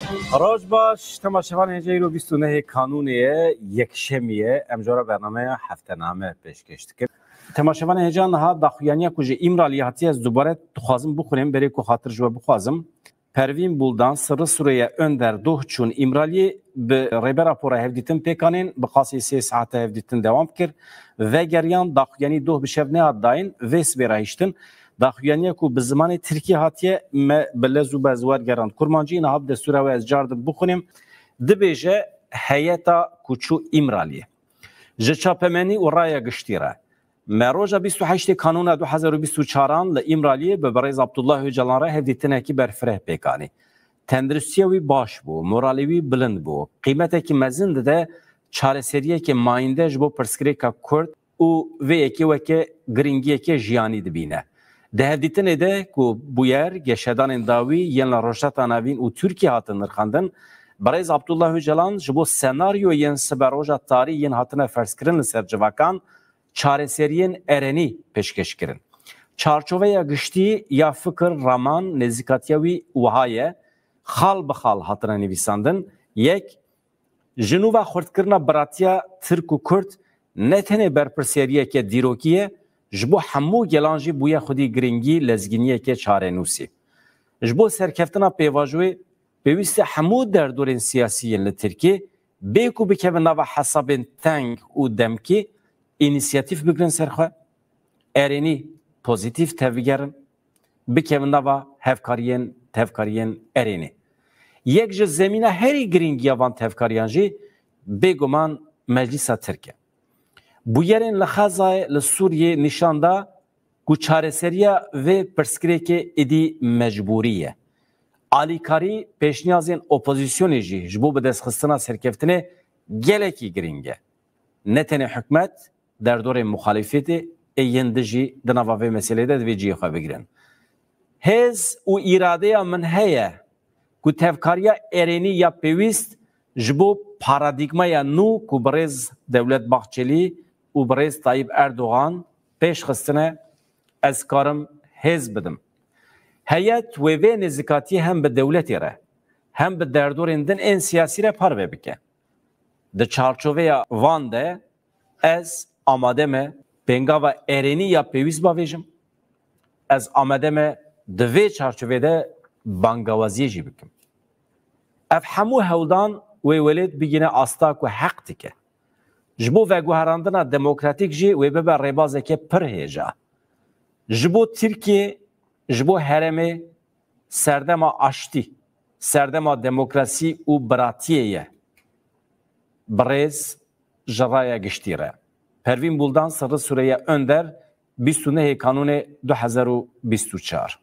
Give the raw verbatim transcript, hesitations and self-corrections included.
Roj baş, temaşevanê hêja, îro bîst û nehê Kanûnê ye, yekşemî ye. Em jara bernameya heftename pêşkêş dikin. Temaşevanê hêja, niha daxuyaniya ku ji Îmraliyê hatiye, ez dubare dixwazim bixwînim, berê ku xatir ji we bixwazim. Pervîn Buldan, Sirri Süreyya, Önder Doğçûn Îmraliyê bi Rêbera Pora hevdîtin pêk anîn, bi qasî sê saete hevdîtin dewam kir. Vegeriyan, daxuyanî doh bi şev nehat dayîn, vê sibê re hiştin. Daxuyaniya ku bi zimanê tirkî hatiye, me bi lez û bez wergerand kurmancî, niha bi destûra we ez cardin bixwînim. Dibêje, heyeta ku çû Îmraliyê. Ji çapemenî û raya giştî re. Me roja bîst û heştê Kanûna du hezar û bîst û çaran li Îmraliyê bi birêz Abdullah Ocalan re hevdîtinekî berfireh pêk anî. Tenduristiya wî baş bû, moralê wî bilind bû. Qîmetekî mezin dide çareseriyeke mayînde ji bo pirsgirêka Kurd û vê yekê weke giringiyeke jiyanî dibîne. Di hevdîtinê de ku bûyer, geşedanên dawî yên li Rojhilata Navîn û Tirkiyê hatin nirxandin, birêz Abdullah Ocalan ji bo senaryoyên siberoja tarî yên hatine ferzkirin li ser civakan, çareseriyên erenî pêşkêş kirin. Çarçoveya giştî ya fikir, raman, nêzîkatiya wî wiha ye, xal bi xal hatine nivîsandin. Yek, ji nû ve xurtkirina biratiya Tirk û Kurd ne tenê berpirsyariyeke dîrokî ye, ji bo hemû gelan jî bûye xwedî giringî, lezgîniyeke çarenûsî. Ji bo serkeftina pêvajoyê pêwîst e hemû derdorên siyasî yên li Tirkiyê bê ku bikevin nava hesabên teng û demkî, înîsiyatîf bigrin ser xwe, erênî pozîtîf tevbigerin, bikevin nava hevkariyên, tevkariyên erênê. Yek ji zemîna herî girîng ya van tevkariyan jî bêguman Meclîsa Tirk e. Bûyerên li Xezayê, li Sûriyê nîşan da ku çareseriya vê pirsgirêkê êdî mecbûrî ye. Alîkarî pêşniyazên opozîsyonê jî ji bo bidestxistina serkeftinê gelekî girîng e. Ne tenê hikûmet, derdorên muxalîfetê ê yên din jî di nava vê meselê de divê cihê xwe bigirin. Hêz û îradeya min heye ku tevkariya erênî ya pêwîst ji bo paradîgmaya nû ku birêz Dewlet Bahçelî û birêz Tayyip Erdogan pêş xistine, ez karim hêz bidim. Heyet wê vê nêzîkatiyê hem bi dewletê re, hem bi derdorên din ên siyasî re parve bike. Di çarçoveya van de ez amade me pêngava erênî ya pêwîst bavêjim. Ez amade me di vê çarçovê de bangawaziyê jî bikim. Ev hemû hewldan wê welêt bigîne asta ku heq dike. Ji bo veguherandina demokratîk jî wê bibe rêbazeke pir hêja. Ji bo Tirkiyê, ji bo herêmê serdema aştî, serdema demokrasî û biratiyê ye. Birêz ji raya giştî re. Pervîn Buldan, Sirri Süreyya Önder, bîst û nehê Kanûnê du hezar û bîst û çar.